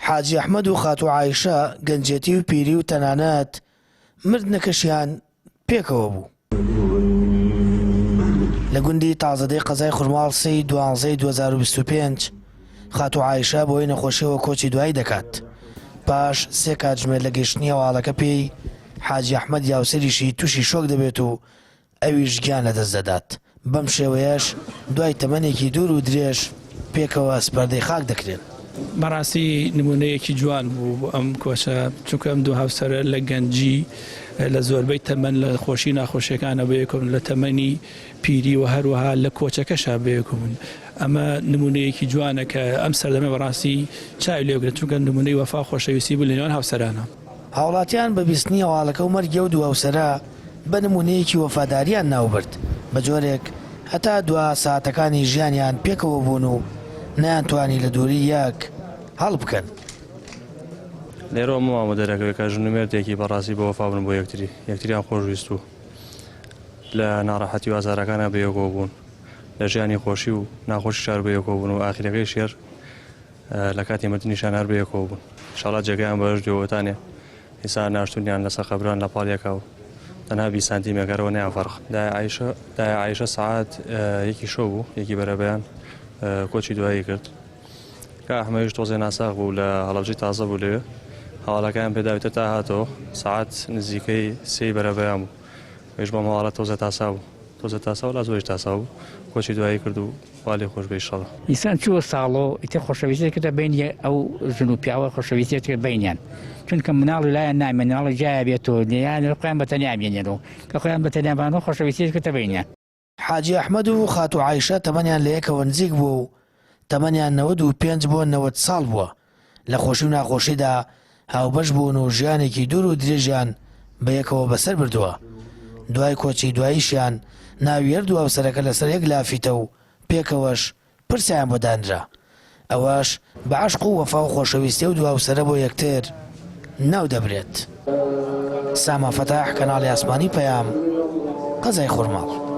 حاجی ئەحمەد و خاتوو عایشە گەنجێتی و پیری و تەنانەت مردنەکەشیان پێکەوە بوو. لە گوندی تازەدێی قەزای خورماڵ سێی دوانزەی 2025 خاتوو عایشە بەهۆی نەخۆشیەوە کۆچی دوایی دەکات. پاش سێ کاتژمێر لە گەیشتنی هەواڵەکە پێی، حاجی ئەحمەد یاوسەریشی تووشی شۆک دەبێت و ئەویش گیان لەدەست دەدات، بەم شێوەیەش دوای تەمەنێکی دوور و درێژ پێکەوە سپەردەی خاک دەکرێن. بەڕاستی نمونەیەکی جوان بوو بۆ ئەم کۆچە، چونکە ئەم دوو هاوسەرە لە گەنجی لە زۆربەی تەمەن لە خۆشی و ناخۆشیەکانە بەیەکەوە بوون، لە تەمەنی پیری و هەروەها لە کۆچەکەشا بەیەکەوە بوون. ئەمە نمونەیەکی جوانە کە ئەم سەردەمە بەڕاستی چاوی لێبگرن، چونکە نمونەی وەفا و خۆشەویستی بوو لە نێوان هاوسەرانە. هاوڵاتیان بە بیستنی هەواڵەکە و مەرگی ئەو دوو هاوسەرە بە نموونەیەکی وەفاداریان ناوبرد، بە جۆرێک هەتا دوا ساتەکانی ژیانیان پێکەوە بوون و نەیانتوانی لە دووری یەک هەڵبکەن. لێرەوە مامە دەرەکەوێت کە ژن و مێردێکی بەڕاستی بەوەفا بوون بۆ یەکتری، یەکتریان خۆشویست و لە ناڕەحەتی و ئازارەکانا بەیەکەوە بوون، لە ژیانی خۆشی و ناخۆشیش هەر بەیەکەوە بوون و ئاخیرەکەیش هەر لە کاتی مردنیشیان هەر بەیەکەوە بوون. ئیشاڵا جێگایان بەهەشت بێ وەتانێ ئیسا ناشتونیان لەسەر قەبران لە پاڵ یەکا و تەنها 20 سانتیمێک هەرەوە نەیان فەرق. دایە عایشە دایە عایشە سەعات یەکی شەو بوو یەکی بەرەبەیان کۆچی دوایی کرد. کا ئەحمەدیش تۆزێ ناساغ بوو لە هەڵەبجەی تازە بوو لەوێ هەواڵەکەیان پێداویتە تا هاتەوە سەعات نزیکەی سێی بەرەبەیان بوو ئەویش بەم هەواڵە تۆزێ تاسا بوو. تۆزێ تاسا و لا زۆریش تاسا بوو کۆچی دوایی کرد و خوا لێی خۆش بێ ئیشەڵا. ئینسان چووە ساڵۆ ئیتر خۆشەویستی کردە بەینی ئەو ژن و پیاوە خۆشەویستی کرد بەینیان چونکە مناڵی لایان نامێنێ مناڵی جیایە بێت و یان خۆیان بە تەنیا بێنێنەوە کە خۆیان بە تەنیا بانەوە خۆشەویستی کردە بەینیان. حاجی ئەحمەد و خاتوو عایشە تەمەنیان لە یەکەوە نزیک بووە و تەمەنیان 95 بۆ 90 ساڵ بووە، لە خۆشی و ناخۆشیدا هاوبەش بوون و ژیانێکی دوور و درێژیان بە یەکەوە بەسەر بردووە. دوای کۆچی دواییشیان ناوی هەردوو هاوسەرەکە لەسەر یەک لافیتە و پێکەوەش پرسەیان بۆ دانرا. ئەوەش بە عەشق و وەفا و خۆشەویستی ئەو دوو هاوسەرە بۆ یەکتر ناو دەبرێت. سامان فەتاح، کەناڵی ئاسمانی پەیام، قەزای خورماڵ.